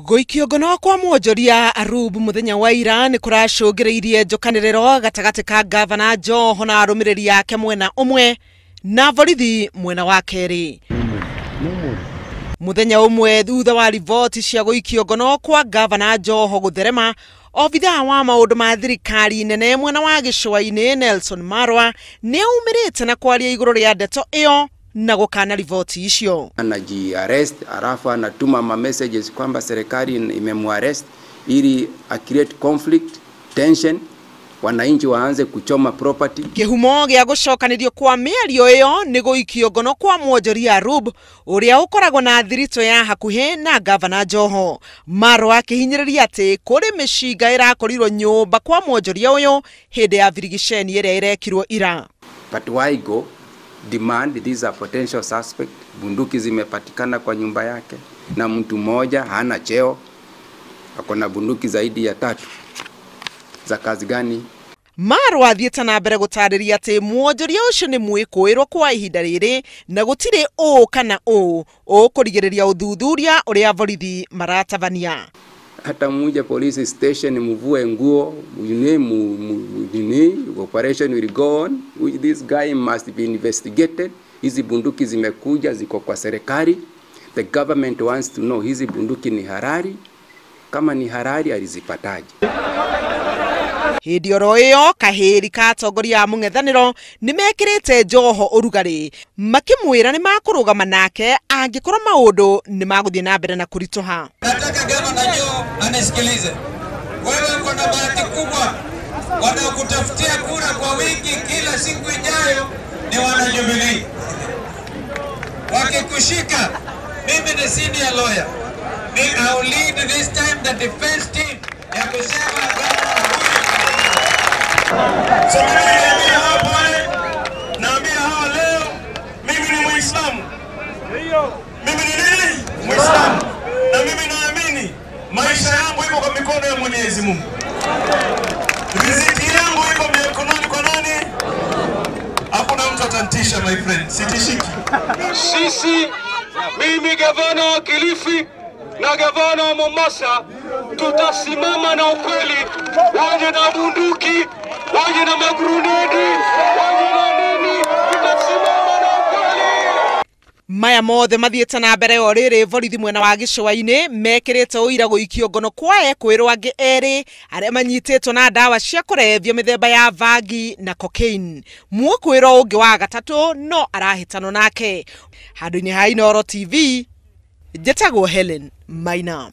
Gũikio ngono kwa mwonjoria Arub muthenya wa ira nĩ kũracũngĩrĩirie njũkanĩrĩro gatagatĩ ka gavana Joho na arũmĩrĩri ake mwena ũmwe na borithi mwena wa kerĩ. Muthenya ũmwe thutha wa riboti cia gũikio ngono kwa gavana Joho gũtherema, obithaa wa maũndũ ma thirikari nene mwena wa gĩcũa-inĩ Nelson Marwa nĩ aumĩrĩte na kwaria igũrũ rĩa ndeto ĩyo na gũkana riboti icio. Anaji-arrest alafu anatuma ma messages kwamba serikali imemuarrest ili a create conflict, tension, wananchi waanze kuchoma property. Kĩhumo gĩa gũcokanĩrio kwa mĩario ĩyo nĩ gũikio ngono kwa mwonjoria Arub ũrĩa ũkoragwo na thiritũ ya hakuhĩ na gavana Joho. Marwa akĩhinyĩrĩria atĩ kũrĩ mĩcinga ĩrakorirwo nyũmba kwa mwonjoria ũyũ hĩndĩ ya birigiceni ĩrĩa ĩrekirwo ira. But why go demand these are potential suspect? Bunduki zimepatikana kwa nyumba yake na mtu mmoja hana cheo, ako na bunduki zaidi ya 3. Za kazi gani? Marwa athiĩte na mbere gũtarĩria atĩ mwonjoria ũcio nĩ mwĩkũĩrwo kwa ihinda rĩrĩ na gũtirĩ ũũ kana ũũ ũkũrigĩrĩria ũthuthuria ũrĩa borithi maratabania. Hata muje police station mvue nguo, nini, operation will go on. This guy must be investigated. Hizi bunduki zimekuja ziko kwa serikali. The government wants to know hizi bunduki ni harari. Kama ni harari alizipataje? Hĩndĩ oro ĩyo kahĩri ka atongoria a mũng'ethanĩro nĩmekĩrĩte Joho ũrugarĩ makĩmwĩra nĩmakũrũgama nake angĩkorwo maũndũ nĩmagũthiĩ na mbere na kũritũha. Nataka gavana Joho anisikilize. Wewe uko na bahati kubwa, wanaokutafutia kura kwa wingi kila siku ijayo ni wana Jubilee. Wakikushika, mimi ni senior lawyer. I will lead this time the defense team ya kusema. So mimi naambia hawa pale, naambia hawa leo, mimi ni Muislamu. Mimi ni nini? Muislamu. Na mimi naamini maisha yangu iko kwa mikono ya Mwenyezi Mungu. Riziki yangu iko mikononi kwa nani? Hakuna mtu atanitisha, my friend. Sitishiki. Sisi, mimi gavana wa Kilifi na gavana wa Mombasa, tutasimama na ukweli. Waje na bunduki, waje na magrunedi, waje na nini, tutasimama na ukweli. Maya mothe mathiĩte na mbere o rĩrĩ borithi mwena wa gĩcũa-inĩ mekĩrĩte ũira gũikio ngono kwa ekwĩrwo angĩ erĩ arĩa manyitĩtwo na ndawa cia kũrebia mĩthemba ya vangi na cocaine. Mwĩkwĩrwo ũngĩ wa gatatũ no arahĩtanwo nake. Handũ-inĩ ha Inooro TV, njĩtagwo Helen Maina.